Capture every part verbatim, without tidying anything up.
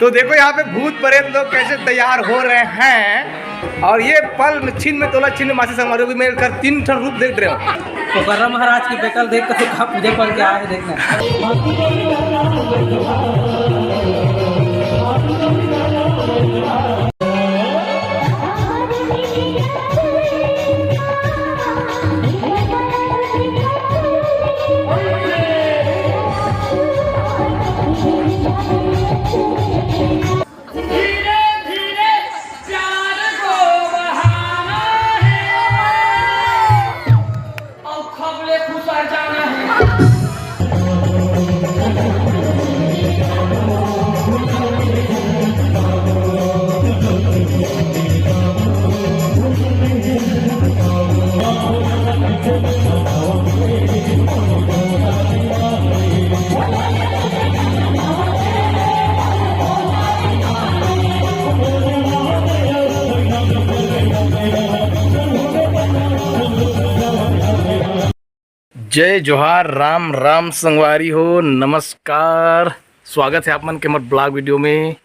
तो देखो यहाँ पे भूत प्रेत लोग कैसे तैयार हो रहे हैं, और ये पल छिन में तोला छिन मासी संगवारी भी मेरे घर तीन ठन रूप देख रहे हो। पोकर्रा महाराज के बेटा ल देख के तो का पूजा करके आए हे, देखना। धीरे धीरे प्यार को बहाना है और खबले खुसर जाना है। जय जोहार, राम राम संगवारी हो, नमस्कार। स्वागत है आप मन के हमर ब्लॉग वीडियो में।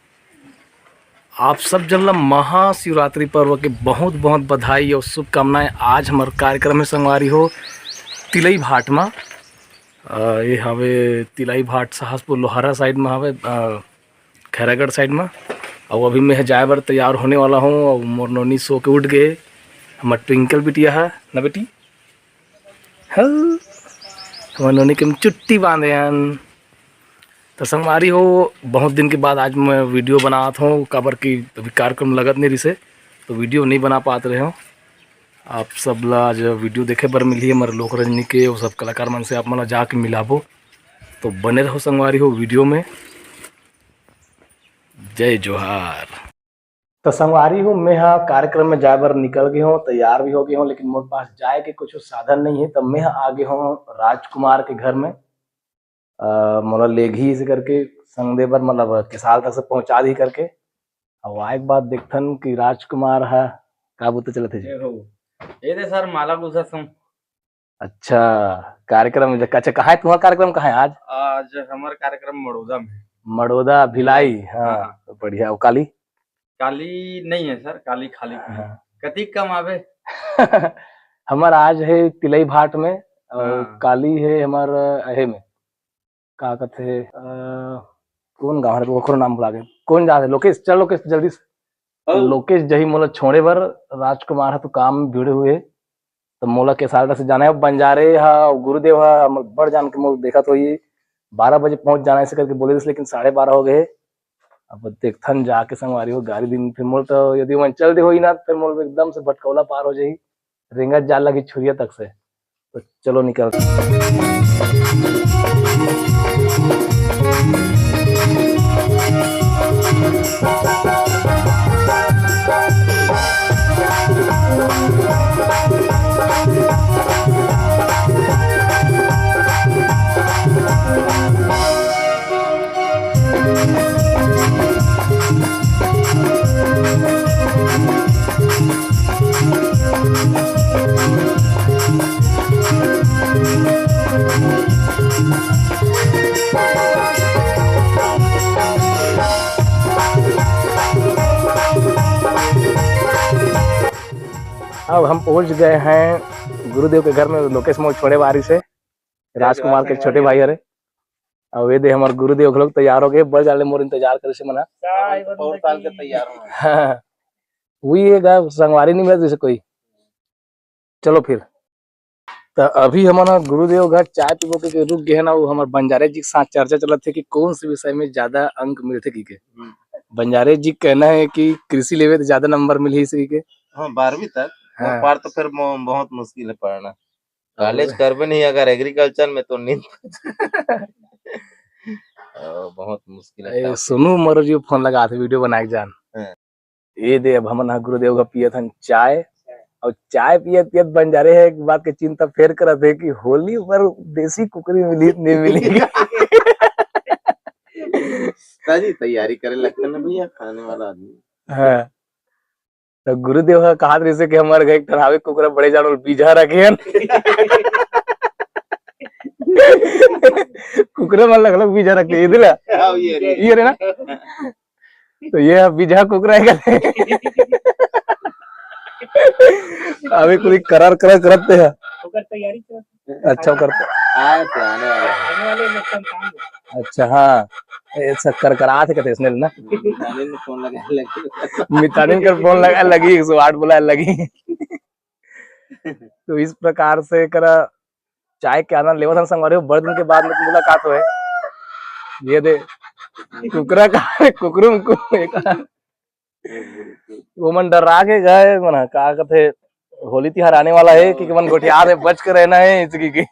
आप सब जन ला महाशिवरात्रि पर्व के बहुत बहुत बधाई और शुभकामनाएं। आज हमर कार्यक्रम है संगवारी हो तिलई भाट मा। अ, ये हवे तिलई भाट, सहसपुर लोहारा साइड में हवे, अ, खैरागढ़ साइड में। और अभी मैं जाए बर तैयार होने वाला हूँ और मोर नोनी सो के उठ गए। हमर ट्विंकल बिटिया है ना बेटी, हाँ, हमर नोनी के हम चुट्टी बांधे हन। तो संगवारी हो, बहुत दिन के बाद आज मैं वीडियो बनात हूँ, काबर कि अभी कार्यक्रम लगत नहीं रिसे, तो वीडियो नहीं बना पात रहे हूँ। आप सब ला आज वीडियो देखे बर मिलही हमर लोक रंजनी के, वो सब कलाकार मन से आप मन ला जाके मिलाबो। तो बने रहो संगवारी हो वीडियो में। जय जोहार। तो संगवारी हो, मैं हा कार्यक्रम में जाए बर निकल गए हूँ, तैयार भी हो गए हूँ, लेकिन मोर पास जाए के कुछ साधन नहीं है। तो मैं हा आ गए हूँ राजकुमार के घर में। अ, मोला लेगही इसे करके संग दे बर, मतलब केसाल तक से पहुंचा दी करके। अब आए के बाद देखथन कि राजकुमार हा का बुता चलत है जी। ए हो, ए दे सर, माला गुसा सम। अच्छा, कार्यक्रम में, अच्छा, कहाँ है तुम्हारा कार्यक्रम, कहाँ है आज? आज हमारा कार्यक्रम मड़ोदा में। मड़ोदा भिलाई, हाँ, हाँ। तो बढ़िया। वो काली? काली नहीं है सर, काली खाली नहीं। हाँ। कति कम आवे? हमार आज है तिलई भाट में, और हाँ। काली है हमार अहे में, का कहते हैं, अ, कौन गाँव है, ओखरो नाम भुला गए, कौन जात है? लोकेश, चल लोकेश, जल्दी से। हाँ। लोकेश जही मोला छोड़े बर, राजकुमार है तो काम भिड़े हुए, तो मोला केसाल तक से जाना है। अब बंजारे हा, गुरुदेव हा, हमर बड़ जान के मोला देखत होही, बारह बजे पहुंच जाना है, ऐसे करके बोले रिस, लेकिन साढ़े बारह हो गए। अब देखथन जाके संगवारी हो, गाड़ी दिन फिर मोला तो यदि मन चल दे होही ना, फिर मोला एकदम से भटकौला पार हो जाही, रेंगत जाल लगी छुरिया तक से। तो चलो निकल। अब हम पहुंच गए हैं गुरुदेव के घर में। लोकेश मोर छोड़े बारी से, राजकुमार के छोटे भाई हरे। अब ये दे हमार गुरुदेव घलोक तैयार हो गए, बड़ जाले मोर इंतजार करे से मना। चाय बहुत साल के तैयार हो। हाँ, वही है गा, संगवारी नहीं मिलत जैसे कोई। चलो फिर, तो अभी हमन ह गुरुदेव घर चाय पीबो के, के रुक गए हैं ना, वो हमार बंजारे जी के साथ चर्चा चलत है कि कौन से विषय में ज्यादा अंक मिलते की के। हम्म। बंजारे जी के कहना है कि कृषि लेवे तो ज्यादा नंबर मिलही इसी के। हाँ, बारहवीं तक। हाँ। वो पार तो फिर मो-, बहुत मुश्किल है पढ़ना। कॉलेज करबे नहीं अगर एग्रीकल्चर में तो नींद। ओ, बहुत मुश्किल है, ए, tough। सोनू मरो जी फोन लगा थे वीडियो बना के जान। हाँ। ये दे, अब हमन ह गुरुदेव का पियत हन चाय, और चाय पियत पियत बंजारे है एक बात के चिंता फेर करत है कि होली पर देसी कुकरी मिली नहीं मिली। ताजी तैयारी करे लगता ना भैया, खाने वाला आदमी। हाँ। तो गुरुदेव ह कहात रहिसे कि हमर घर एक ठन हावे कुकरा बड़े जान बीजा रखे हन। कुकरा मन लगलक बीजा रखे, ये दिला? हाँ, ये रे। ये रे ना? तो ये अब बीजा कुकरा है क्या? अभी कुछ करर करर करते हैं। ओकर तैयारी कर। अच्छा, ओकर आए तो आने वाला है। आने वाले में कम काम है। अच्छा, हाँ, ये शक्कर करा थे कहते इसने ना। मितानिन ने फोन लगा लगी। मितानिन कर फोन लगा लगी, एक सौ आठ बुला लगी। तो इस प्रकार से करा चाय के आनंद लेवत हन संगवारी हो, बड़ दिन के बाद में मुलाकात होए। ये दे कुकरा का, कुकरुम को एक वो मन डरा के गए मन ह, का कथे, होली तिहार आने वाला है कि मन गोठियात है, बच के रहना है इसकी की।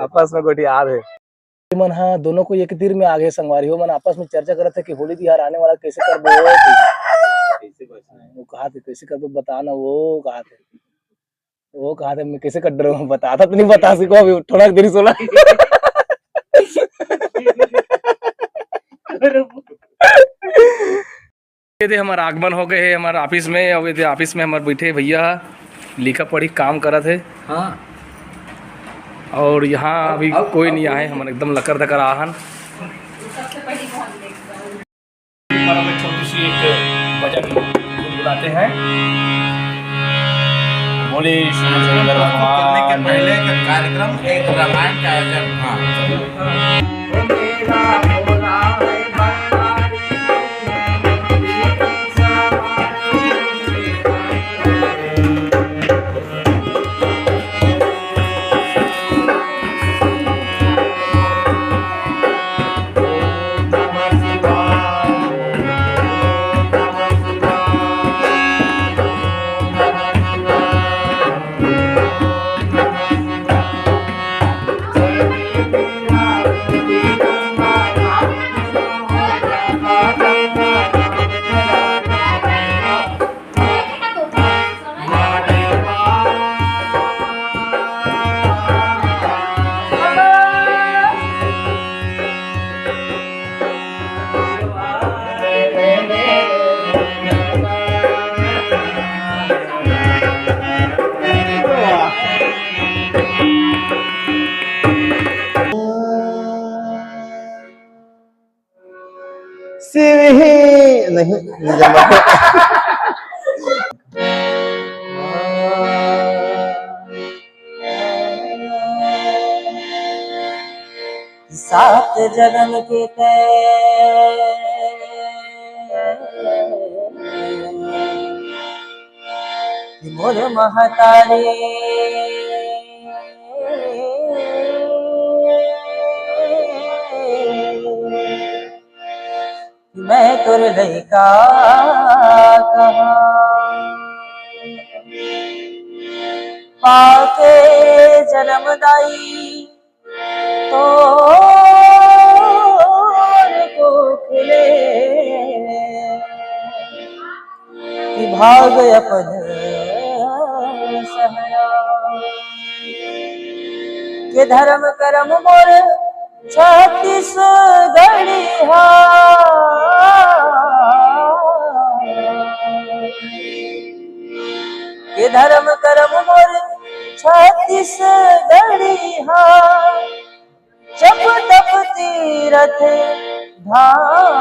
आपस में गोठियात है। ये मन हा दोनों को एक तीर में आगे संगवारी हो, मन आपस में चर्चा करत है कि होली तिहार आने वाला, कैसे करबो, कैसे बचना है। वो कहा थे कैसे करबो बताना, वो कहा थे, वो कहा थे मैं कैसे कर डरूँ, बताता तो नहीं बता सको अभी, थोड़ा देरी सोला। ये दे हमार आगमन हो गए है हमार ऑफिस में। अब ये दे ऑफिस में हमार बैठे भैया लिखा पढ़ी काम करत है। हाँ। और यहाँ अब, अभी अब, कोई अब नहीं आए, हम एकदम लकर धकर आहन। ऊपर हम एक छोटी सी एक भजन गुनगुनाते हैं। बोले श्री शंकर करने के भगवान। पहले का कार्यक्रम एक रामायण का आयोजन था। शिव ही नहीं, नहीं जमा। सात जन्म के तय मोर महतारी। मैं तोर लइका कहाँ पाके जन्म दाई तोर कोख ले कि भाग अपन सहरा के धर्म करम मोर छत्तीसगढ़िया के धर्म करम मोर छत्तीसगढ़िया जप तप तीरथ धाम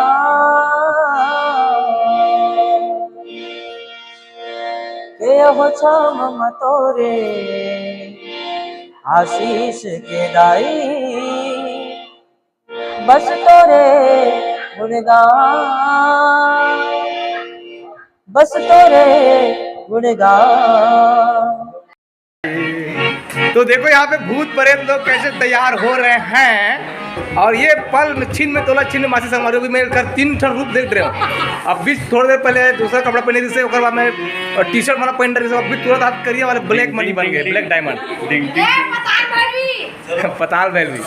के हो छाम म तोरे आशीष के दाई बस तोरे गुणगान बस तोरे गुणगान। तो देखो यहाँ पे भूत प्रेत लोग कैसे तैयार हो रहे हैं। और ये पल छिन में तोला छिन मासी संगवारी भी मेरे घर तीन ठन रूप देख रहे हो। अब भी थोड़ी देर पहले दूसरा कपड़ा पहने जिससे ओकर बाद में टी शर्ट वाला पहन रहे अब भी तुरंत हाथ करिया वाला ब्लैक मनी बन गए, ब्लैक डायमंड। डिंग डिंग। पताल भैरवी।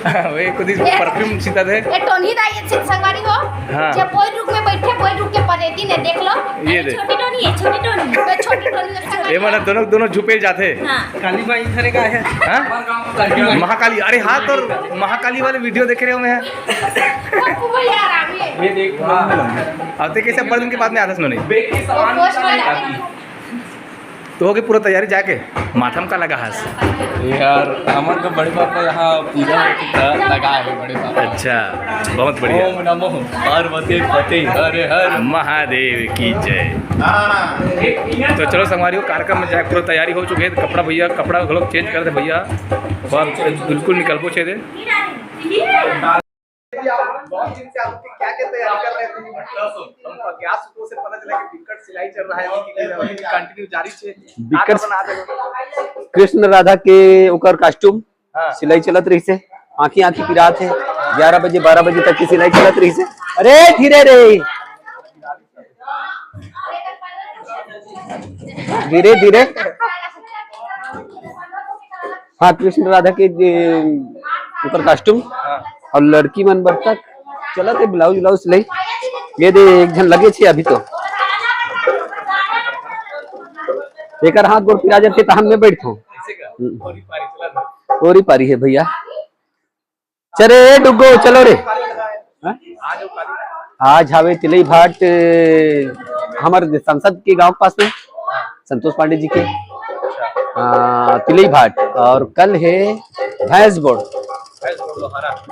वही कुछ परफ्यूम सीता थे। ए टोनी दाई अच्छे संगवारी हो। हाँ। जब बोई रुक में बैठे बोई रुक के परेती ने देख लो। ये दे। छोटी टोनी है, छोटी टोनी। मैं छोटी टोनी का संगवारी। ये माने दोनों दोनों झुपे जाते। हाँ। काली माई इधर का है। हाँ? महाकाली। अरे हाँ तो महाकाली वाले वीडियो देख रहे हो मैं। पप्पू भैया आ रहा है। ये देख। अब तो कैसे बड़े दिन के बाद में आता सुनो नहीं। वो पोस्ट वाला। तो होगे पूरा तैयारी जाके? माथा म का लगा हस? यार, हमर तो बड़े पापा यहाँ पूजा होती था, लगा है बड़े पापा। अच्छा, बहुत बढ़िया। ओम नमो पार्वती पति हर हर महादेव की जय। तो चलो संगवारी हो, कार्यक्रम में जाए पूरा तैयारी हो चुके हैं। तो कपड़ा भैया, कपड़ा घलो चेंज कर दे भैया, और बिल्कुल निकलबो छे दे। आप बहुत दिन से आपके क्या क्या तैयारी कर रहे थे, मतलब हमको अज्ञात सूत्रों से पता चला कि बिकट सिलाई चल रहा है, अभी कंटिन्यू जारी छे। बिकट का बना दे। कृष्ण राधा के ओकर कॉस्ट्यूम हाँ। सिलाई चलत रहिस हे, आँखी आँखी पिरात हे। ग्यारह बजे, बारह बजे तक के सिलाई चलत रहिस हे। अरे धीरे रे, धीरे धीरे। हाँ, कृष्ण राधा के जे ओकर कॉस्ट्यूम हाँ। और लड़की मन बर तक चलत हे ब्लाउज व्लाउज सिलाई। ये दे एक झन लगे छे अभी तो। एकर हाथ गोड़ पिरा जाथे तहन मैं बैठथों। ऐसे का? हम्म। और ही पारी चला था। और ही पारी है भैया। चले ए डुग्गो, चलो रे। हाँ? आज हावे तिलई भाट, ए, हमर सांसद के गांव के पास में, संतोष पांडे जी के, आ, तिलई भाट, और कल है भैंस बोड़,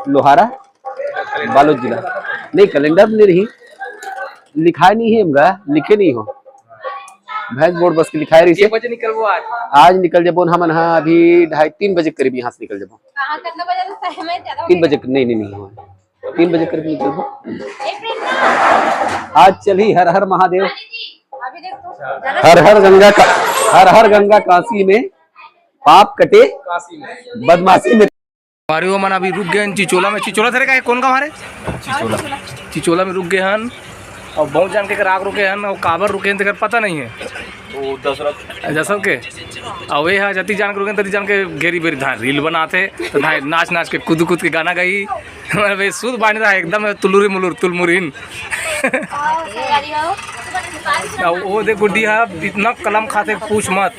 लोहारा, बालोद जिला। नहीं, कैलेंडर नहीं रही, लिखाय नहीं है हमका, लिखे नहीं हो। भैंस बोड़ बस के लिखाय रही के से। बजे निकलबो आज? आज निकल जबो हमन, हाँ, अभी ढाई तीन बजे के करीब यहाँ से निकल जबो। कहाँ, कितना बजे से समय ज्यादा हो तीन गया? बजे के, नहीं, नहीं, नहीं, हाँ। तीन बजे करीब निकलबो। ए, प्रेरणा। आज चली हर हर महादेव। अभी देख तो, ज्यादा हर हर गंगा का, हर हर गंगा काशी में पाप कटे काशी में। बदमाशी में। हमारे वो मन अभी रुक गए हैं चिचोला में। चिचोला तेरे का है, कौन गाँव हरे? चिचोला। चिचोला में रुक गए हन और बहुत जान के कर आग रुके हन और काबर रुके हन तेकर पता नहीं है। वो दशरथ। दशरथ के। और वे हा जति जान के रुके हन, तति जान के गेरी बेरी धान रील बनाते, तो धान नाच नाच के कूद कूद के गाना गाई। अरे भाई, सुध बानी रहा एकदम तुलुरी मुलुर, तुलमुरिन। और वो देख गुड्डी हा, इतना कलम खाते, पूछ मत।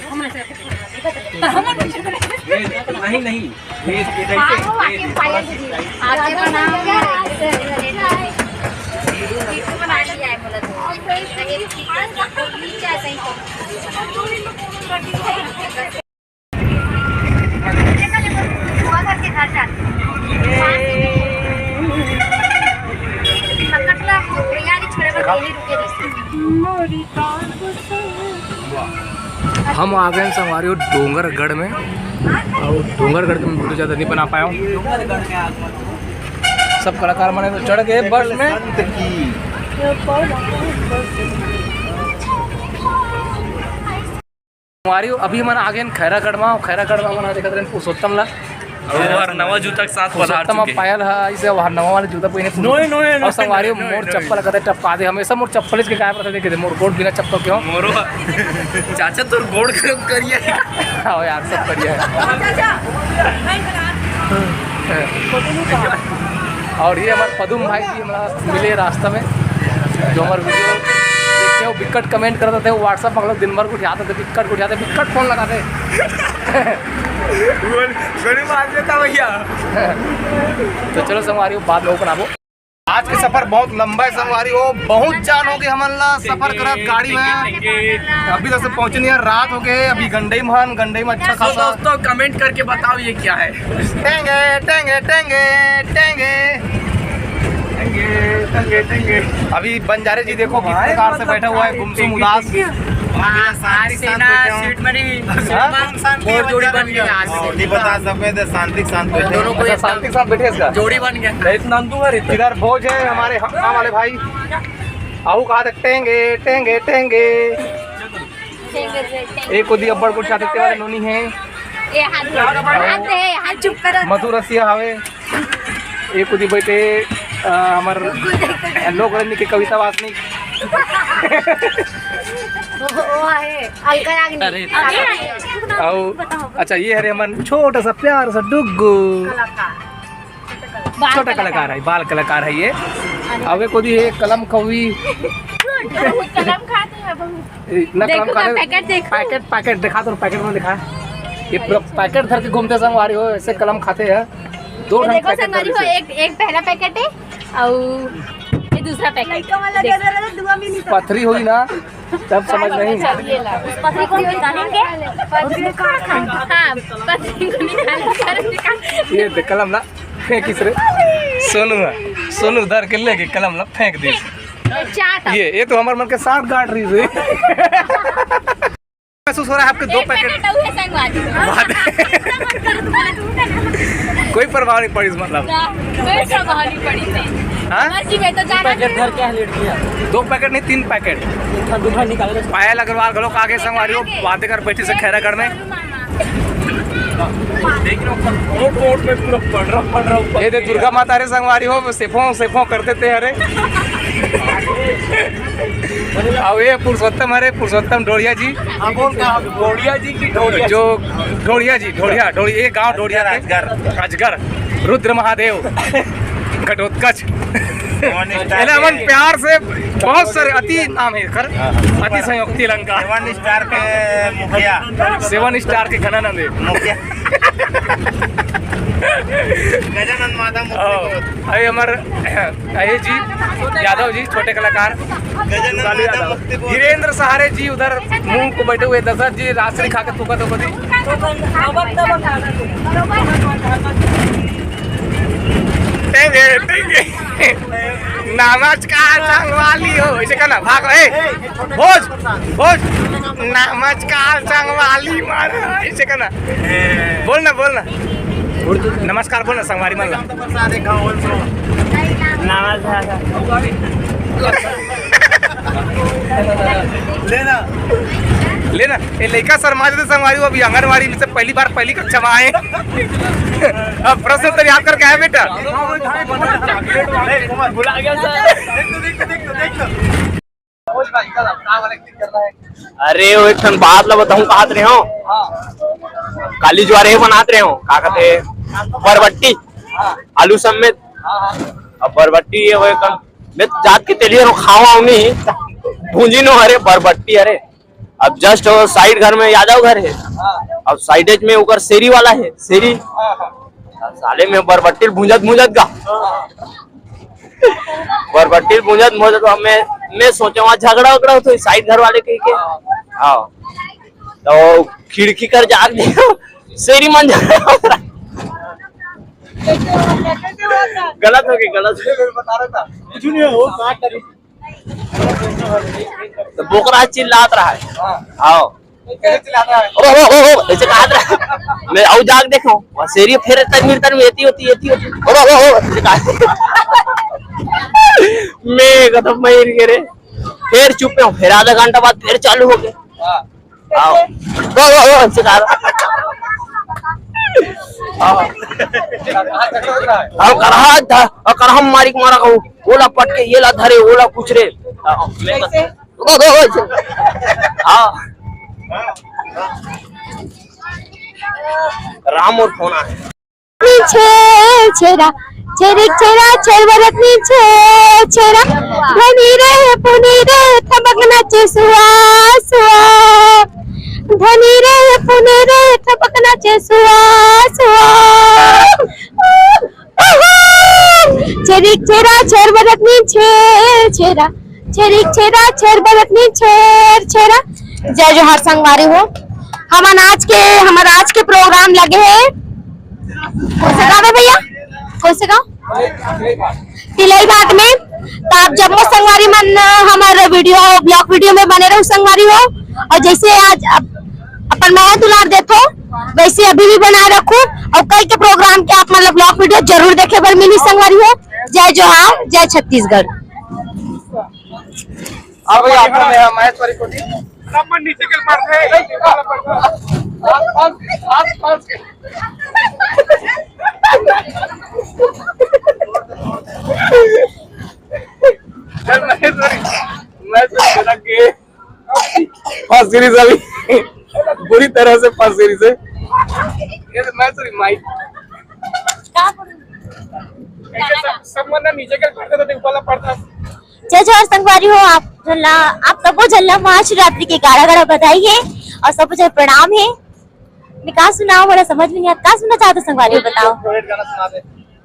नहीं, नहीं, ये, ये कैसे? ये, ये आगे बनाओगे, ऐसे, ऐसे, ऐसे। ये तो बना लिया है, बोला तो। हम आ गए संगवारी हो डोंगरगढ़ में, और डोंगरगढ़ के मैं वीडियो ज़्यादा नहीं बना पाया हूँ। सब कलाकार मने तो चढ़ गए बस में। संगवारी हो, अभी हमन आ गए खैरागढ़ में, खैरागढ़ में हमन देखत रहन पुरुषोत्तम ला। अउ हर नवा जूता के साथ पधार पुरुषोत्तम चुके। पायल हा, इसे हर नवा वाला जूता पहिने। नोए, नोए, और नोए, संगवारी हो, नोए, मोर नोए। चप्पल कते टपका दे, हमेशा मोर चप्पल इसके गायब रहता, देखे दे, मोर गोड़ बिना चप्पल के हो। मोरो चाचा तोर गोड़ खराब करिए। हाँ यार, सब बढ़िया है। और ये हमारे पदुम भाई जी हमारा मिले रास्ता में, जो हमारे वीडियो देखते हो, बिकट कमेंट करते थे, WhatsApp में हम लोग दिन भर को उठाते थे, बिकट को उठाते, बिकट फोन लगाते। गोली मार देता भैया। तो चलो संगवारी हो, बाद में ओपन आबो। आज के सफर बहुत लंबा है संगवारी हो, बहुत जान हो गए हमन ला सफर करत गाड़ी में। अभी तक से पहुंचे नहीं है, रात हो गए, अभी गंडई में हन, गंडई में अच्छा तो खासा। दोस्तों, कमेंट करके बताओ ये क्या है। टेंगे, टेंगे, टेंगे, टेंगे। टेंगे, टेंगे, टेंगे। अभी बंजारे जी देखो किस प्रकार से बैठा हुआ है, गुमसुम उदास। हाँ, शांति, शांत सेना बैठे हो। सीट मेरी हाँ? शांति जोड़ी बन गया आज से। नहीं बता सकते थे, शांति, शांत बैठे दोनों को। अच्छा, शांति के साथ बैठे इसका? जोड़ी बन गया। इतना अंदर है। इधर भोज है हमारे हम वाले भाई। आहू कहा तक टेंगे, टेंगे, टेंगे। एक ओदी अब्बड़ कुछ आते वाले नोनी है। ए, हाथ दे, हाथ दे, हाथ चुप कर। मधु रसिया हवे। एक ओदी बैठे, अ, हमर लोक रंजनी के कविता वासनिक। वो, वो है, अलका याग्निक। अरे। आओ। अच्छा, ये हरे हमन छोटा सा प्यार सा डुग्गू। कलाकार। छोटा कलाकार है, बाल कलाकार है ये। अरे। अउ एक ओदी है कलम खवी। बहुत कलम खाते हैं, बहुत। ए, इतना देखो कलम ना, खाते। पैकेट देखो। पैकेट, पैकेट दिखा तो, पैकेट में दिखा। ये पूरा पैकेट धर के घूमते संगवारी हो, ऐसे कलम खाते हैं। दो ये ढंग देखो पैकेट संगवारी धर हो, के। एक, एक पहला पैकेट है, अउ ये दूसरा पैकेट। लड़का वाला देखो। ज्यादा रहता, दुआ भी नहीं था। पथरी होई ना, तब समझ नहीं। पतरी को निकालेंगे और उसमें काट खाएंगे। हाँ, पतरी को निकालेंगे। ये देख कलम ला फेंकिस रे। सोनू है, सोनू धर के लेके कलम ला फेंक दिस। चाट। ये ये तो हमर मन के साथ गांठ रही रे। महसूस हो रहा है आपके दो एक पैकेट। पैकेट अउ है संगवारी। बात है। कोई प्रभाव नहीं पड़ी इस मतलब। ना, कोई प्रभाव नहीं पड़ी थी। हाँ? हमारे जी में तो जाना पैकेट था। घर क्या है, लेट किया? दो पैकेट नहीं, तीन पैकेट। एक था, दूसरा निकाल के। पायल अग्रवाल घलो आगे संगवारी हो, बातें कर बैठी से खैरागढ़ में। देख रहे हो, कोट कोट में पूरा पड़ रहा, पड़ रहा ऊपर। ये दे दुर्गा माता रे संगवारी हो, सेफों सेफों कर देते हैं। अरे अब ये पुरुषोत्तम, अरे पुरुषोत्तम ढोड़िया जी। हाँ, बोल कहाँ? ढोड़िया जी की ढोड़िया। जो ढोड़िया जी, ढोड़िया, ढोड़िया, ये गांव ढोड़िया के अजगर। अजगर, रुद्र महादेव, घटोत्कच। सेवन स्टार ये ना, के हमन प्यार से बहुत सारे अति नाम है एकर, हाँ। अति संयुक्ति अलंकार। सेवन स्टार के मुखिया। सेवन स्टार के घनानंद है। मुखिया। गजानंद माता मुखिया। हाँ। अरे हमर, अरे जी, यादव जी, छोटे कलाकार। गजानंद माता मुक्ति बोल। धीरेन्द्र सहारे जी उधर मुंह को बैठे हुए, दशरथ जी राजश्री खा के थूकत हो कभी। टेंगे, टेंगे। नमस्कार संगवारी हो, ऐसे कहना, भाग, ए, भोज, भोज, नमस्कार संगवारी मारा, ऐसे कहना। बोल ना, बोल ना। नमस्कार बोल ना संगवारी मन ला। नमस्कार। लेना। लेना। ये लइका शर्मा जथे संगवारी हो, अभी आंगनवाड़ी में से पहली बार पहली कक्षा में आए। अब प्रश्न उत्तर याद करके आए बेटा। भुला गया सर। अरे वो एक ठन बात ला बताऊं, कहत रहे हो, काली ज्वार हे बनात रहे हो, का कहते, बरबट्टी, आलू समेत। अब बरबट्टी ये वो एक, मैं जात के तेलिए रो खावा नहीं, भूंजी नो हरे बरबट्टी हरे। अब जस्ट साइड घर में यादव घर है, अब साइडेज में ओकर शेरी वाला है, शेरी। साले में बरबट्टी भूंजत भूंजत गा, बरबट्टी भूंजत भूंजत मैं, मैं सोचे वहाँ झगड़ा उगड़ा होतो साइड घर वाले कह के। हाँ, तो खिड़की कर जाग दे, शेरी मन झगड़ा हो रहा। गलत हो गई, गलत हो गई। बता रहा था। कुछ नहीं हो, काट करी। तो बोकरा चिल्लात रहा है। हाँ। आओ। कैसे चिल्लाता है? ओ, ओ, ओ, ओ, ऐसे कहा था। मैं आओ जाग देखो, वहाँ शेरी फिर तनवीर तनवीर एती होती, एती होती। ओ, ओ, ओ, ऐसे कहा। मैं कदम महीर के रे। फिर चुप हूँ, फिर आधा घंटा बाद फिर चालू हो गया। हाँ। आओ। ओ, ओ, ओ, ऐसे कहा। आओ। हाँ, करहा था, और करहा मारी के मारा कहूँ। ओला पटके, ये ला धरे, ओला कुछ रे। आओ, मैं कैसे? ओ, ओ, ओ, हाँ। राम और फोन आए। छेर छेरा, छेरिक छेरा, छेर बरत नी छेर छेरा। धनी रे, पुनी रे, थपक नाचे सुआ, सुआ। धनी रे, पुनी रे, थपक नाचे सुआ, सुआ। छेरिक छेरा, छेर बरत नी छेर छेरा। छेरिक छेरा, छेर बरत नी छेर छेरा। जय जोहार संगवारी हो। हमन आज के, हमर आज के प्रोग्राम लगे हे। कौन से गाँव हे भैया? कौन से गाँव? तिलई घाट में। तो आप जम्मो संगवारी मन हमर वीडियो, ब्लॉग वीडियो में बने रहो संगवारी हो। और जैसे आज अप-, अपन मया दुलार देथो, वैसे अभी भी बनाए रखो। और कल के प्रोग्राम के आप मतलब ब्लॉग वीडियो जरूर देखे बर मिली संगवारी हो। जय जोहार, जय छत्तीसगढ़। अब भैया, आप में हम महेश्वरी को दी। सब मन नीचे के पास है। चल, महेश्वरी, महेश्वरी को लग गए। फंस गई सभी, बुरी तरह से फंस गई से। ये तो महेश्वरी माइक। का बोलूं? ऐसे सब, सब मन नीचे के पढ़ते तो ऊपर ला पढ़ता। जय जोहार संगवारी हो, आप झल्ला, आप सबो झल्ला महाशिवरात्रि के गाड़ा गाड़ा बधाई हे और सबो झन प्रणाम हे। मैं का सुनाओ, मोला समझ में नहीं आता, का सुनना चाहते संगवारी हो, बताओ। फेवरेट गाना सुना दे।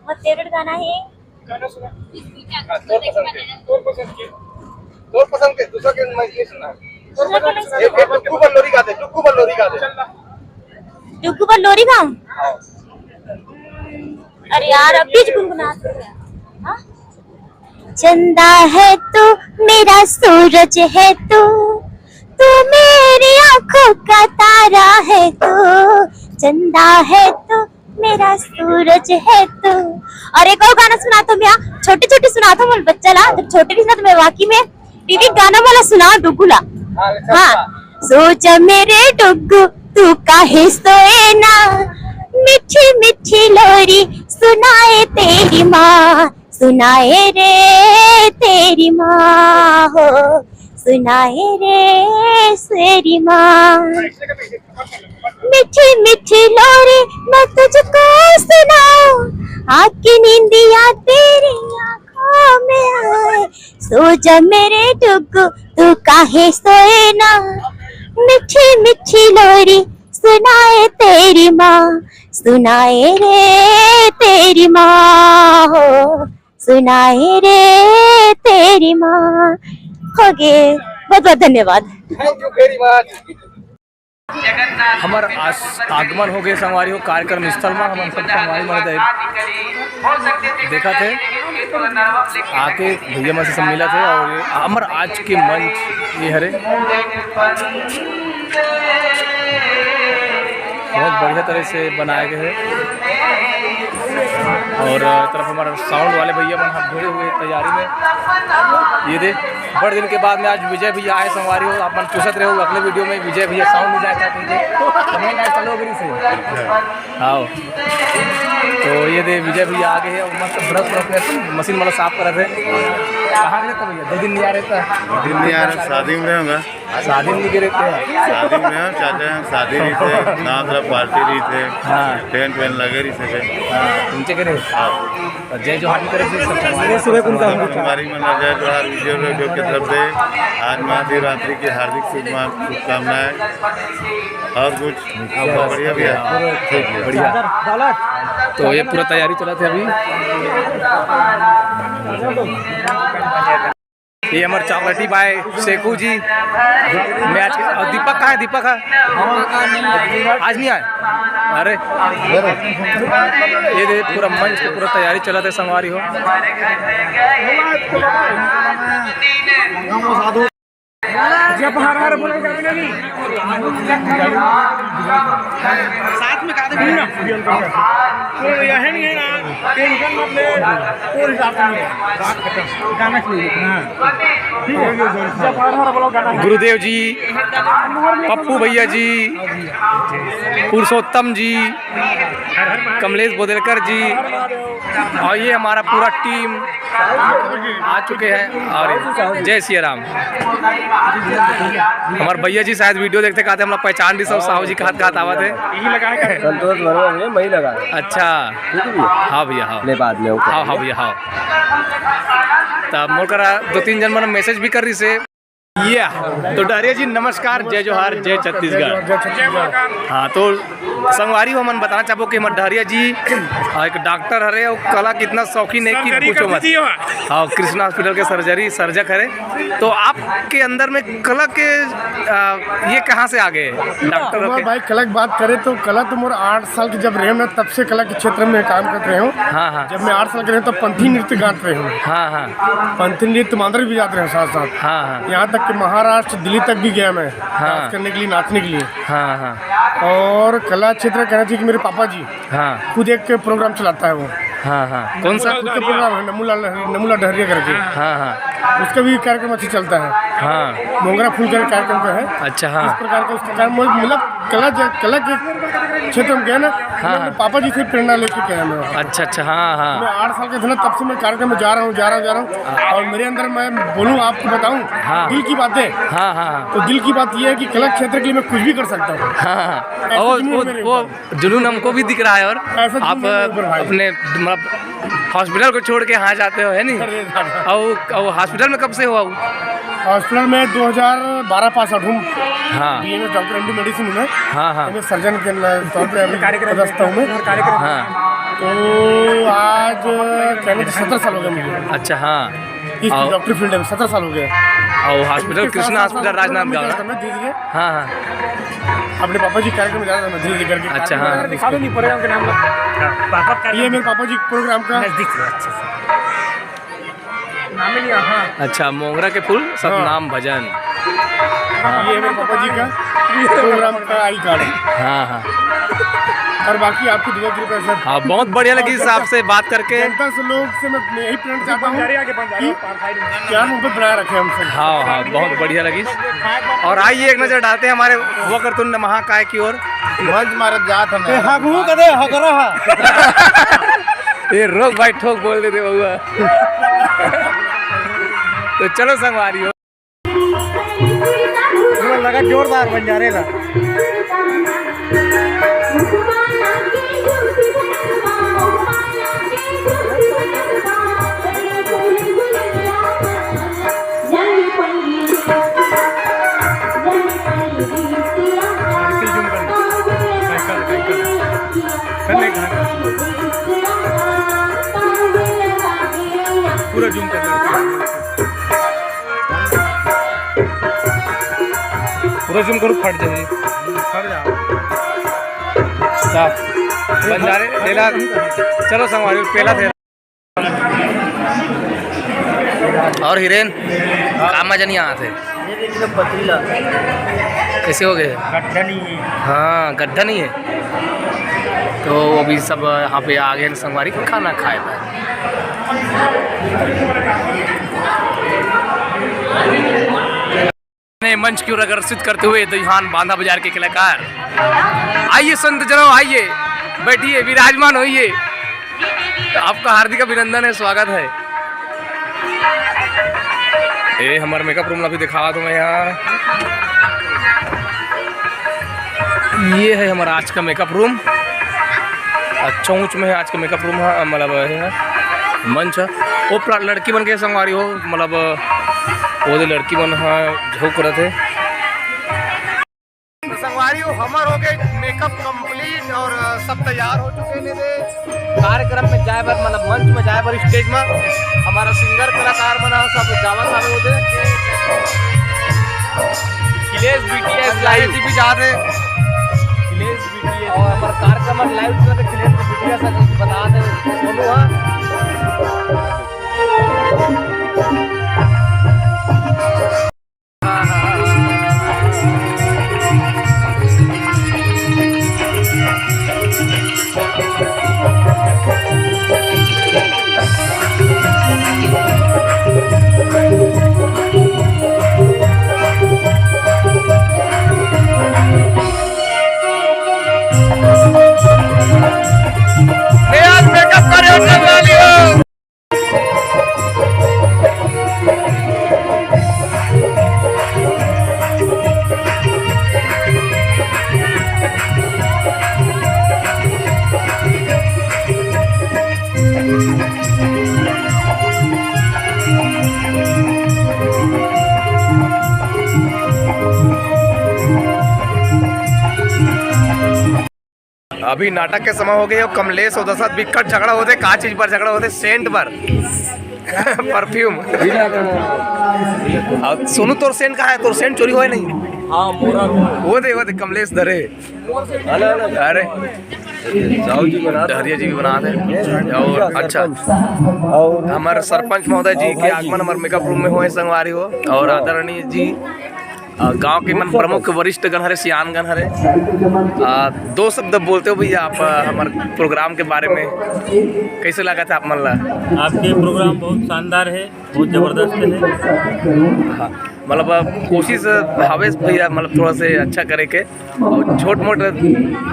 मोर फेवरेट गाना हे। गाना सुना। हाँ, तोर पसंद के, तोर पसंद के, तोर पसंद के, दूसरा के मैं नहीं सुना। एक, एक डुग्गू पर लोरी गा दे, डुग्गू पर लोरी गा दे। डुग्गू पर लोरी गाऊं? अरे यार, अभी गुनगुना। हाँ? चंदा है तू, मेरा सूरज है तू, तू मेरी आंखों का तारा है तू। चंदा है तू, मेरा सूरज है तू। और एक और गाना सुना तो मैं, छोटे छोटे सुना था मोर बच्चा ला, जब छोटे रहिस ना तो मैं वाकई में टीवी गाना वाला सुना डुगुला। हाँ, सो जा मेरे डुगु, तू काहे सोए ना, मीठी मीठी लोरी सुनाए तेरी माँ, सुनाए रे तेरी माँ हो, सुनाए रे तेरी माँ। मीठी मीठी लोरी मैं तुझको सुनाऊं, आके नींदिया तेरी आंखों में आए, सो जा मेरे डुगु, तू काहे सोए ना, मीठी मीठी लोरी सुनाए तेरी माँ, सुनाए रे तेरी माँ हो, सुनाए रे तेरी माँ। हो गए, बहुत बहुत धन्यवाद। Thank you very much. हमर आस-, आगमन हो गए संगवारी हो कार्यक्रम स्थल में। हमन सब संगवारी मन दे-, देखा थे आके भैया मन से सब मिला थे और ये हमर आज के मंच ये हरे। बहुत बढ़िया तरह से बनाए गए हैं। और तरफ हमारा साउंड वाले भैया मन हाथ धोए हुए तैयारी में। ये दे, बड़ दिन के बाद में आज विजय भैया आए संगवारी हो, आप मन चूसत रहे हो अगले वीडियो में विजय भैया साउंड नहीं जाए चाहते थे। कमेंट आज चालू हो गई से। आओ। तो ये दे विजय भैया आ गए हैं और मस्त ब्रश व्रश में मशीन वाला साफ कर रहे हैं। कहाँ गए तो भैया? दो दिन नहीं आ रहे था। दो दिन नहीं आ रहे, शादी में रहूँगा। शादी में नहीं गिरे थे। शादी में हम चाचा हम शादी रही थे, नाम तरफ पार्टी रही थे। हाँ। टेंट वेंट लगे रही थे। हाँ, उनके करे। हाँ। तो जय जोहार भी करे थे, सब चला। ये सुबह कौन सा हमारी मन जय जोहार विजय लोग के तरफ से आज महाशिवरात्रि की हार्दिक शुभमा-, शुभकामनाएं। और कुछ बढ़िया भैया। ठीक, बढ़िया। तो ये पूरा तैयारी चला थे अभी। ये हमारे चॉकलेटी बाय शेखू जी मैच के, और दीपक कहाँ है? दीपक है आज नहीं आए। अरे ये दे पूरा मंच के पूरा तैयारी चला थे संगवारी हो। जब हर हर बोले जाने लगी। साथ में कहा थे ना। तो यह नहीं है ना, टेंशन मत ले, कोई हिसाब से नहीं है। बात खत्म। गाना चाहिए। हाँ। ठीक है। जब हर हर बोलो गाना। गुरुदेव जी, पप्पू भैया जी, पुरुषोत्तम जी, कमलेश बोदेलकर जी, और ये हमारा पूरा टीम आ चुके हैं। और जय सिया राम। हमारे भैया जी शायद वीडियो देखते कहते हम लोग पहचान रही सब, साहू जी के हाथ, हाथ आवत है। संतोष वर्मा भैया, मैं ही लगा है। अच्छा। ठीक है भैया। हाँ भैया, हाँ। ले बाद में, ओके। हाँ, हाँ भैया, हाँ। तब मोर करा दो तीन जन मन मैसेज भी कर रही से। या, तो डहरिया जी नमस्कार, जय जोहार, जय छत्तीसगढ़। हाँ, तो संगवारी हो, हमन बताना चाहबो कि हमर डहरिया जी, हाँ, एक डॉक्टर हरे और कला कितना शौकीन है कि पूछो मत। हाँ, कृष्णा हॉस्पिटल के सर्जरी सर्जक हरे। तो आपके अंदर में कला के, आ, ये कहाँ से आ गए डॉक्टर उमर के? भाई, कला की बात करें तो कला तो मोर आठ साल के जब रहे ना, तब से कला के क्षेत्र में काम करत रहे हूँ। हाँ, हाँ। जब मैं आठ साल के रहे तब पंथी नृत्य गात रहे हूँ। हाँ, हाँ। पंथी नृत्य मांदर भी जात रहे हूँ साथ साथ। हाँ, हाँ। यहाँ तक कि महाराष्ट्र, दिल्ली तक भी गया मैं हाँ। डांस करने के लिए, नाचने के लिए। हाँ, हाँ। और कला क्षेत्र कहना चाहिए कि मेरे पापा जी हाँ। खुद एक प्रोग्राम चलाता है वो। हाँ, हाँ। कौन सा? खुद का प्रोग्राम है, नमूला लहरी, नमूला डहरिया करके। हाँ, हाँ। उसका भी कार्यक्रम अच्छा चलता है। हाँ। मोंगरा फूल का कार्यक्रम तो है। अच्छा, हाँ। इस प्रकार का उसका कार्यक्रम, मतलब, कला ज-, कला के क्षेत्र में गया ना, हाँ, मैं हाँ। पापा जी से प्रेरणा लेके गया मैं वहाँ। अच्छा, अच्छा, हाँ, हाँ। मैं आठ साल का था ना, तब से मैं कार्यक्रम में जा रहा हूँ, जा रहा हूँ, जा रहा हूँ। हाँ। और मेरे अंदर, मैं बोलूँ, आपको बताऊँ, हाँ। दिल की बातें। हाँ, हाँ, हाँ। तो दिल की बात ये है कि कला क्षेत्र के लिए मैं कुछ भी कर सकता हूँ। हाँ, हाँ। ऐसा और जुनून वो, मेरे वो ऊपर। जुनून हमको भी दिख रहा है। और ऐसा आप जुनून मेरे ऊपर, भाई। अपने, मतलब, हॉस्पिटल को छोड़ के यहाँ जाते हो, है नहीं? अरे दादा। और, और हॉस्पिटल में कब से हो? हॉस्पिटल में दो हज़ार बारह पास आउट हूँ। हाँ। बीएमएस डॉक्टर एमडी मेडिसिन हूँ मैं। हाँ, हाँ। मैं सर्जन के न-, तौर पे अभी कार्यक्रम पदस्थ हूँ मैं। हाँ। तो आज कहने तो सत्रह साल हो गए मुझे। अच्छा, हाँ। इस और डॉक्टरी फील्ड में सत्रह साल हो गए। और हॉस्पिटल, कृष्णा हॉस्पिटल, राजनांदगांव ना? धीरे धीरे। हाँ, हाँ। अपने पापा जी कार्यक्रम में जा रहा था मैं, धीरे धीरे करके अच्छा, हाँ। दिखा दो नहीं प्रोग्राम के नाम। पापा का ये मेरे पापा जी प्रोग्राम का नजदीक से, अच्छा से। नाम ही नहीं, हाँ। अच्छा, मोंगरा के फूल सतनाम भजन। हाँ। ये मेरे पापा जी का प्रोग्राम का आई कार्ड है। हाँ, हाँ। और बाकी आपकी दुआ कृपा सर। हाँ, बहुत बढ़िया लगी और सर आपसे बात करके। जनता से, लोग से मैं यही प्रेरणा चाहता हूँ कि प्यार मोहब्बत बनाए रखें हम सब। हाँ, हाँ, बहुत बढ़िया लगी। और आइए एक नजर डालते हैं हमारे वक्रतुंड महाकाय की ओर। मंच मारत जात हमें। ए, हगहू कदे हगरा हा। ए, रोक भाई, ठोक बोल देते बउआ। तो चलो संगवारी हो। पूरा लगा जोरदार बंजारे ला। पूरा जूम कर लो। पूरा जूम करो, फट जाए। फट जा। हाँ। बंजारे, तेला, चलो संगवारी, पहला थे। और हिरेन, का मजा नहीं आया थे? ये देखिए पतली ला। कैसे हो गए? गड्ढा नहीं है। हाँ, गड्ढा नहीं है। तो अभी सब यहाँ पे आ गए हैं संगवारी खाना खाए बर। ने मंच की ओर अग्रसित करते हुए दईहान बांधा बाजार के कलाकार, आइए संत जनों, आइए, बैठिए, विराजमान होइए। तो आपका हार्दिक अभिनंदन है, स्वागत है। ए, हमार मेकअप रूम ला भी दिखावा दो मैं यहाँ। ये है हमारा आज का मेकअप रूम। अच्छा, ऊंच में है आज का मेकअप रूम, हाँ, मतलब, है, मंच है। वो प्ला-, लड़की मन के संगवारी हो, मतलब, वो दे लड़की मन ह झोंक रहे थे। तो संगवारी हो, हमर हो गए मेकअप कंप्लीट और, अ, सब तैयार हो चुके ने दे कार्यक्रम में जाए बर, मतलब मंच में जाए बर, स्टेज में। हमारा सिंगर कलाकार मन ह सब जावत हवे ओदे। अखिलेश बीटीएस लाइव जी भी जात हे। अखिलेश बीटीएस और हमारा कार्यक्रम लाइव चलत हे, अखिलेश बीटीएस बता दे बोलो हाँ। मैं आज मेकअप करे होने वाली हूँ। अभी नाटक के समय हो गए, कमलेश अउ दशरथ बिकट झगड़ा होथे, का चीज पर झगड़ा होथे? सेंट पर। परफ्यूम। अब सोनू, तोर सेंट कहाँ है? तोर सेंट चोरी होय नहीं? हाँ, मोरा। वो दे, वो दे, कमलेश धरे। अरे, साहू जी बना, डहरिया जी भी बना थे। और अच्छा, हमारे सरपंच महोदय जी के आगमन हमारे मेकअप रूम में हुए, संगवारी हो, और आदरणीय जी, अ, गांव के मन प्रमुख वरिष्ठ गण हरे, सियान गण हरे। अ, दो शब्द बोलते हो भैया आप, अ, हमारे प्रोग्राम के बारे में, कैसे लगा था आप मन ला? आपके प्रोग्राम बहुत शानदार है, बहुत जबरदस्त है। हाँ, मतलब, अ, कोशिश हवे भैया, मतलब, थोड़ा से अच्छा करे के, और छोट मोट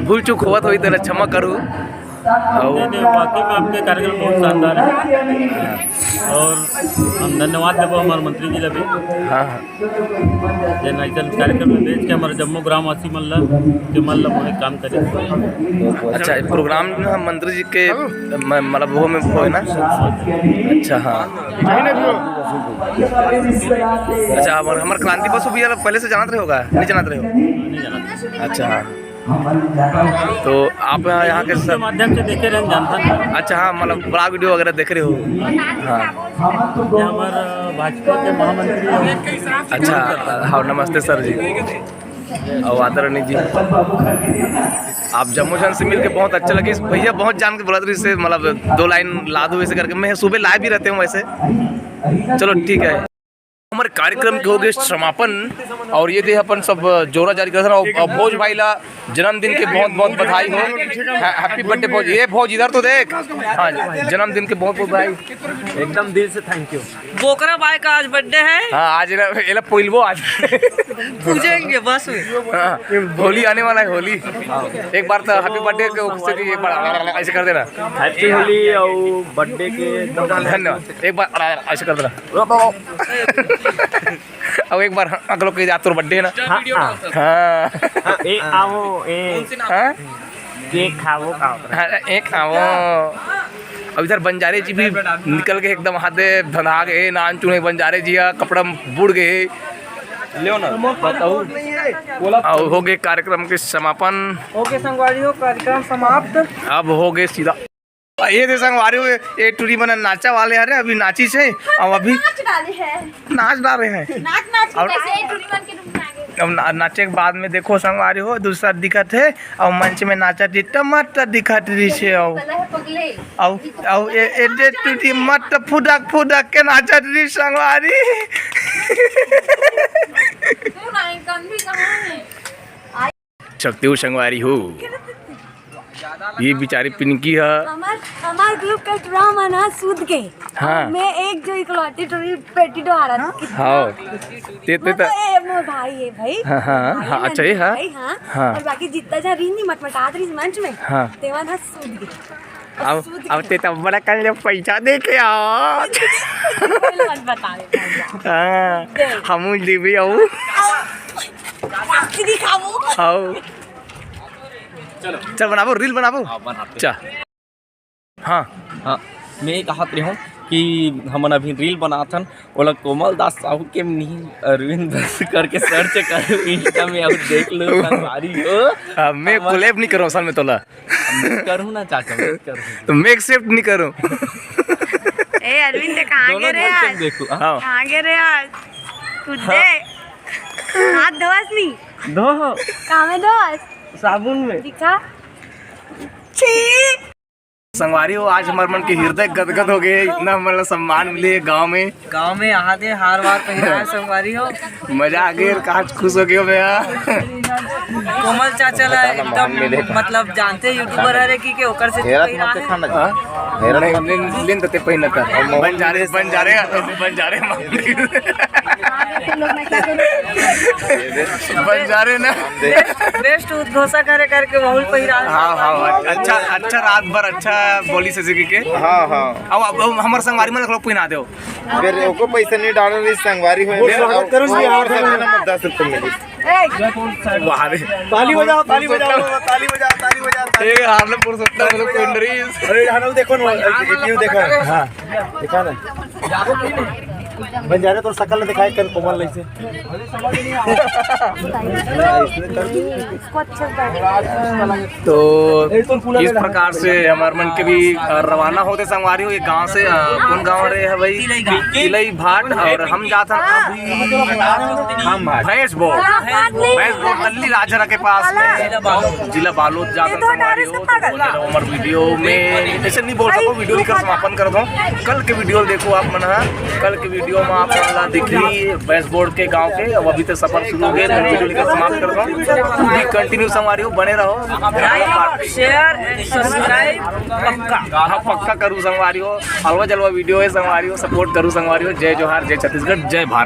भूल चूक होवत होई, तेला क्षमा करू। और नहीं, नहीं, वाकई में आपके कार्यक्रम बहुत शानदार है, और हम धन्यवाद देबो हमारे मंत्री जी ला भी। हाँ, हाँ। जेन अइसन कार्यक्रम में भेज के हमारे जम्मो ग्रामवासी मन ला, के मन ला मोहे काम करे। अच्छा, ये प्रोग्राम ना मंत्री जी के म-, मतलब वो में होय ना? अच्छा, हाँ। अच्छा, हमारे, हमारे क्रांति बसु भैया ला पहले से जानत रहे होगा? नहीं जानत रहे हो? नहीं जानत। अच्छा, हाँ। तो आप यहाँ के के सब माध्यम से देखे रहे, जानता। अच्छा, हाँ, मतलब ब्लॉग वीडियो वगैरह देख रहे हो? हाँ। ये हमारे भाजपा के महामंत्री हैं। अच्छा, हाँ, नमस्ते सर जी। और आदरणीय जी, आप जम्मू जान से मिलके बहुत अच्छा लगे। भैया बहुत जान के बोला था इससे, मतलब दो लाइन ला दो इसे करके। मैं सुबह लाइव भी रहते हूँ वैसे। चलो ठीक है। हमारे कार्यक्रम के हो गए समापन और ये दे अपन सब जोरा जारी करत हन। और, और भोज भाई ला जन्मदिन के बहुत बहुत बधाई हो। है-, हैप्पी बर्थडे भोज। ये भोज इधर तो देख। हाँ, जन्मदिन के बहुत बहुत बधाई। एकदम दिल से थैंक यू। बोकरा बाय का आज बर्थडे है। हाँ, आज एला, एला पोइलबो आज। पूजेंगे बस में। हाँ, होली आने वाला है, होली। एक बार तो हैप्पी बर्थडे के उससे भी एक बार ऐसे कर देना। हैप्पी होली और बर्थडे के धन्यवाद। एक बार ऐसे कर देना। अब एक बार हाँ, अगलो के जात तोर बर्थडे है ना? हाँ, हाँ। हाँ। हाँ, ए आवो, ए। हाँ? ए खावो, खावो। हाँ, ए खावो। अब इधर बंजारे जी भी निकल के एकदम हाथे धना गए, नान चुने बंजारे जी का कपड़ा बुड़ गए। लेओ ना, बताओ। और हो गए कार्यक्रम के समापन। ओके संगवारी हो, कार्यक्रम समाप्त। अब हो गए सीधा। ये दे संगवारी हो, ये टूरी मन नाचा वाले हरे, अभी नाची से, अब अभी नाच डाले हैं। नाच डाले हैं। नाच, नाच के और कैसे ये टूरी मन के रूप में आ गए? अब ना-, नाचे के बाद में देखो संगवारी हो, दूसरा दिखत है, और मंच में नाचत ही टमाटर दिखत रही से, और पगला है, पगले। और, और ये, ये दे टूरी मत फुदक फुदक के नाचत रही संगवारी। तू ना, एक गंदी कहाँ है? शक्ति हो संगवारी हो। ये बिचारी पिंकी ह। हमार, हमार ग्रुप के टुरा मन ह सूत के। हाँ। मैं एक जो इकलौती टुरी पेटी डोहारत। हाँ। ते, ते मतलब, त ए, मोर भाई है भाई। हाँ, हाँ, भाई हाँ, अच्छा, ये नंदू हाँ। भाई, हाँ। हाँ। और बाकी जितना जा रही नहीं मटमटात रही मंच में। हाँ। तेवन ह सूत के। अब, अब ते तब बड़ा कर ले पैसा दे के आओ। मत बता दे, मत बता। हाँ, दे। हमू लेबे आओ। साक्षी दिखाओ। आओ। चलो। चल बनाबो, रील बनाबो। हाँ, बनाते। चल। हाँ। हाँ, मैं ये कहत रहे हूँ कि हमन अभी रील बनाथन, ओला कोमल दास साहू के नहीं, अरविंद दास करके सर्च करो इंस्टा में और देख लो, संगवारी हो। हाँ, मैं हमारे कोलैब नहीं करूँ असल में तोला। करूँ ना चाचा, मैं करूँ। तो मैं एक्सेप्ट नहीं करूँ। ए अरविंद, कहाँ दोनों गे रे घर से आज? देखो, हाँ। हाँ। कहाँ गे रे आज? खुद हाँ। दे। हाथ धोस नहीं? धो। कहाँ में धोस? साबुन में। दिखा। छी। संगवारी हो, आज हमारे मन के हृदय गदगद हो गए, इतना हमारा सम्मान मिले गांव में। गांव में यहाँ दे हार वार पहिराए संगवारी हो। मजा आ गई, आज खुश हो गयो मैं। कोमल चाचा ला एकदम, मतलब, जानते यूट्यूबर हरे कि के ओकर से हेरा पहिरा मत है। खाना जी। हाँ? हेरा नहीं, नहीं, नहीं, तो ते पहिना था। बंजारे, बंजारे, बंजारे। बंजारे ना। बेस्ट, बेस्ट उद्घोषा करे करके बहुत पहिरा। हाँ, हाँ, हाँ। अच्छा, अच्छा, रात भर अच्छा बोली से सीख के। हाँ, हाँ। अब, अब, अब हमारे संगवारी में लोग पहिना दो। फिर ओको पैसा नहीं डालो, इस संगवारी में वो स्वागत करो जी, आप और सब ना दस रुपये मिली। वाह रे। ताली बजाओ, ताली बजाओ, ताली बजाओ, ताली बजाओ, ताली। ए, हाल पुरुषोत्तम लोग कुंडरी। अरे, यहाँ देखो ना, वीडियो देखो। हाँ, दिखा ना। बंजारे तो शकल दिखाए कर कोमल नहीं से। तो इस प्रकार से हमारे मन के भी, अ, रवाना होते संगवारी हो। ये गांव से, अ, कौन गांव रहे है भाई? तिलई घाट। तिलई घाट। और हम जात हन अभी भैंस बोर, भैंस बोर तल्ली राजरा के पास में, जिला बालोद जात हन संगवारी हो। तो हमारे वीडियो में ऐसे नहीं बोल सको, वीडियो लेकर समापन कर दो। कल के वीडियो देखो आप मन ह, कल के वीडियो में आप मन ला दिखी भैंस बोर के गांव के। अब अभी तो सफर शुरू हो गया, तो वीडियो लेकर समाप्त कर दो। भी कंटिन्यू संगवारी हो, बने रहो। लाइक, शेयर एंड सब्सक्राइब पक्का। हाँ, पक्का करू संगवारी हो। अलवा जलवा वीडियो है संगवारी हो, सपोर्ट करू संगवारी हो। जय जोहार, जय छत्तीसगढ़, जय भारत।